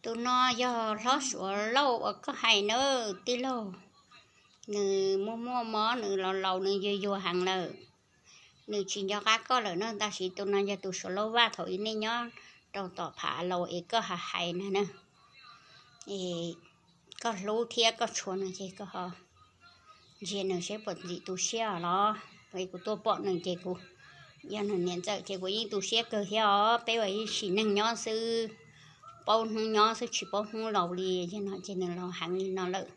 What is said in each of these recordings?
Tus no yog hlob Suav Lauj uas koj hais na tij laug. Nws muaj muaj mob, nws laus laus, nws yuag yuag heev lawm. Nws tsis nco qab koj lawm na, tab sis tus no yog tus Suav Lauj Vaj thaum ub nej nyob rau tom Phav Laus es koj hais hais na na. Es koj hlub thiab koj tshua nws ces koj ho ntsia nws seb puas txim tu siab los. Es kuv tuaj pom nws ces kuv yog nws niam ntxawm ces kuv yeej tu siab kawg thiab os. Peb ua ib sim neej nyob xwb, paub hnub nyob xwb tsis paub hnub laus li. Yog no ces nws laus heev li no lawm.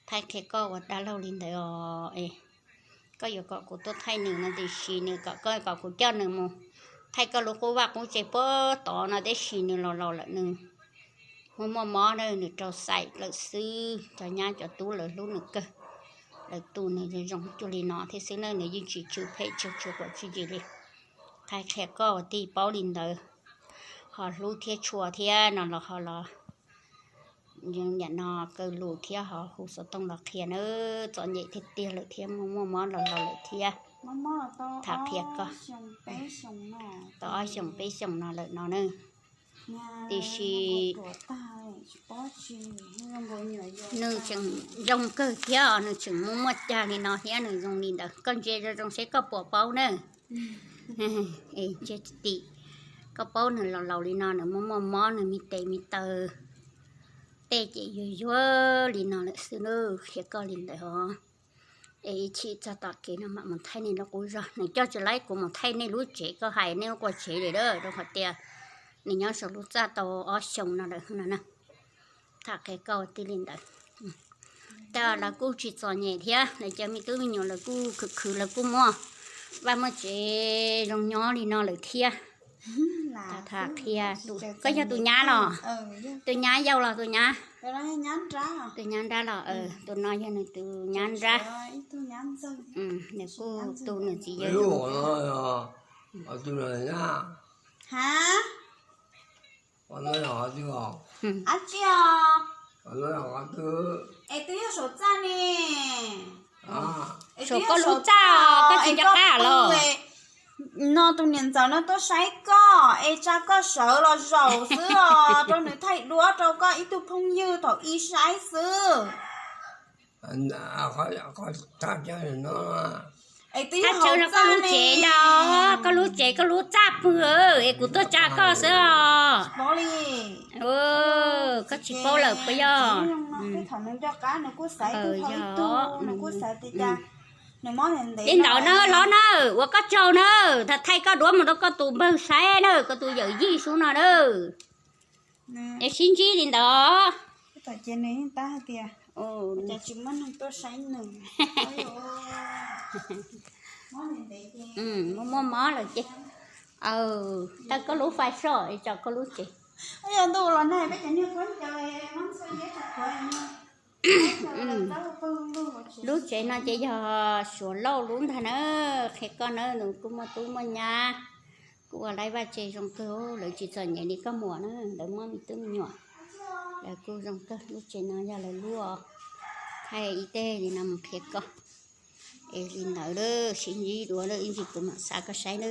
Thaij qhia koj ua dab laug li ntawd os. Koj yuav kom kuv tuaj thaij nws no tiam sis nws kom koj kom kuv coj nws mus thaij koj lub qub vaj qub tsev puag tod no, tab sis nws laus laus lawm, nws muaj muaj mob na, nws rau xaim lawm xwb. Cov nyab cov tub lawv hlub nws kawg, lawv tu nws zoo cuag li no thiab xwb na, nws yeej tsis tsw phem tsw quav tsw yim li. Thaij qhia koj ua tij paub li ntawd, ho hlub thiab tshua thiab no los ho los niam no kaw lus thiab ho hu xov tooj los qhia na. Txom nyem tiag tiag lawm thiab muaj muaj mob laus laus lawm thiab. Tham qhia koj, tau ob xyoos peb xyoos no lawm no na. Tiam sis nws tseem zoo kawg thiab os, nws tseem muaj muaj cag li no thiab nws zoo li ntawd. Koj ntsia zoo zoo seb koj puas paub na. Ntsia tim, koj paub nws laus laus li no, nws muaj muaj mob, nws me tes me taw, tej ces yuag yuag li no lawm xwb na, qhia koj li ntawd os. Es ib chim txog tom kev no mam mus thaij nej lub qub zog, nws coj tsis laib kuv mus thaij nej lub tsev, koj hais nej lub qua tsev li lawm, rau qhov tias nws nyob saum lub txaj tau ob xyoos no lawm no na. Tham qhia koj ua tij li ntawd. Tab lawv kuj tsis txom nyem thiab, lawv cov me tub me nyuam lawv kuj khwv khwv, lawv kuj muaj vaj muaj tsev zoo nyob li no lawm thiab. Tham qhia, koj yog tus nyab los? Tus nyab yau los tus nyab? Tus nyab nrab los? Tus no yog nws tus nyab nrab. Nws kuj tu nws txiv yawg. Es twb yog saum txaj ne. Saum koj lub txaj os, koj tsis nco qab los? No tus niam ntxawm no tuaj saib koj es tsa koj sawv los zaum xwb os, rau nws thaij duab rau koj ib tug phooj ywg thaum ub saib xwb. Thaj chaw no koj lub tsev ntag, koj lub tsev koj lub txaj pw es kuv tuaj tsa koj xwb os. Koj tsis paub lawm puas yog? Li ntawd na hlob na, ua koj tsaug na, thaij koj duab mus rau koj tus npawg saib na, koj tus yawm yij sub no na. Es sib ntsib li ntawd. Muaj muaj mob lawm ces, taw koj lub fais soj es tso koj lub tsev. Lub tsev no ces yog Suav Lauj lub ntag na, qhia koj na, nws kuj muaj tub muaj nyab, kuj ua laib vaj tsev zoo kawg, lawv tsis txom nyem li koj muam na, lawv muaj me tub me nyuam, lawv kuj zoo kawg. Lub tsev no yog lawv lub os, thaij ib teg li no mus qhia koj. Es li ntawd lawm, sib ntsib dua lawm, ib ntsis kuv mam xa koj saib na.